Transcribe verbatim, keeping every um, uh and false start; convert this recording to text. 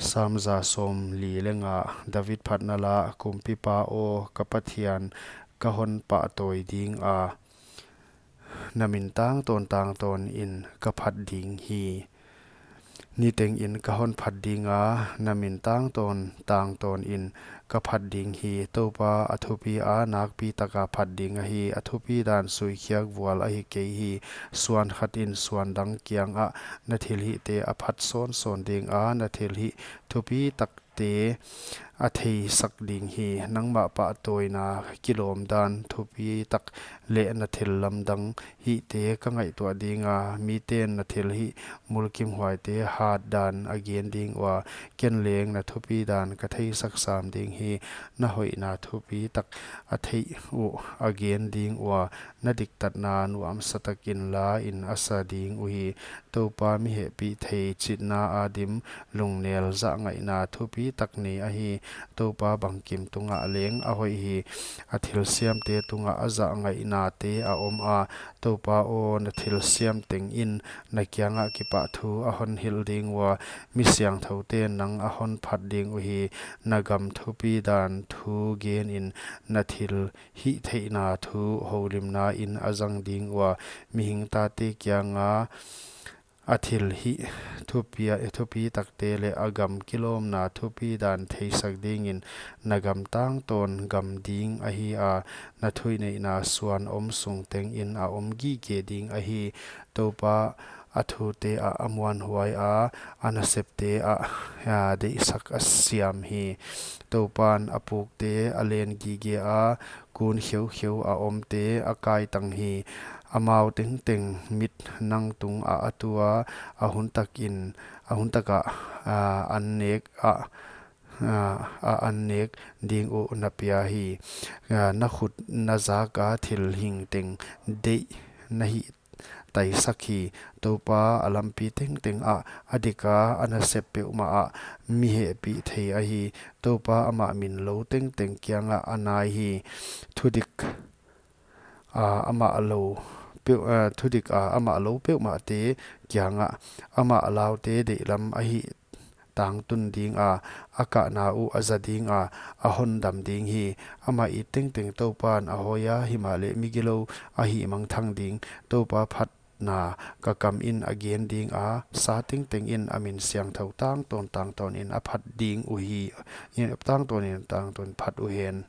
Sam za sawmli leh nga. David phatna la. Kumpipa aw, ka Pathian, ka hon pahtawi ding a, na min tangtawn tangtawn in ka phat ding hi. Niteng in ka hon phat ding a, na min tangtawn tangtawn in ka phat ding hi. Toupa, a thupi a nakpi taka phat ding ahi, a thupi dan suikhiak vual ahi kei hi. Suan khat in suan dang kiangah na thilhihte a phat sawnsawn ding a, na thilhih thupi takte a theisak ding hi. Nangmah pahtawina kilawm dan thupi tak leh na thillamdang hihte ka ngaihtuah ding a, miten na thilhih mulkimhuaite hat dan a gen ding ua, ken leng na thupi dan ka theisak sam ding hi. Na hoihna thupi tak a theih uh a gen ding ua, na diktatna nuamsa takin la in a sa ding uhi. Toupa, mi hehpihthei chitna a dim lungnel zahngaihna thupi tak nei ahi. Toupa, bangkim tungah leng a hoih hi, a thilsiamte tungah a zahngaihna te a om a. Toupa aw, na thilsiam teng in na kiangah kipahthu a hon hilh ding ua, mi siangthoute nang a hon phat ding uhi. Na gam thupi dan thu gen in na thilhihtheihna thu holimna in a zang ding ua, mihing tate kianga a thilhih thupi, thupi takte leh a gam kilawmna thupi dan theisak dingin na gam tangtawn gam ding ahi a, na thuneihna suan om sung teng in a om gige ding ahi. Toupa a thute ah a muanhuai a, a nasepte ah, a, deihsak a siam hi. Toupan a pukte a len gige a, kun kheukheu a omte a kaitang hi. Amau tengteng mit nang tungah a tu a, a hun takin, a hun takah, a, an nek ah, a, a an nek ding uh na pia hi. A, na khut na zak a thil hing teng deih na hih taisak hi. Toupa a lampi tengteng ah a dik a, a nasep peuhmah ah mi hehpihthei ahi. Toupa, amah min lou tengteng kiangah a nai hi. Thudik a amah lou peuh, a, thudik a amah lou peuhmahte kiangah amah laute deihlam a hih tangtun ding a, a kahna uh a za ding a, a hondam ding hi. Amah it tengteng Toupan a hoi a, himahleh migilou a hihmangthang ding. Toupa phatna ka kam in a gen ding a, sa tengteng in a min siangthou tangtawn tangtawn in a phat ding uhi, in tangtawn in tangtawn phat uhen.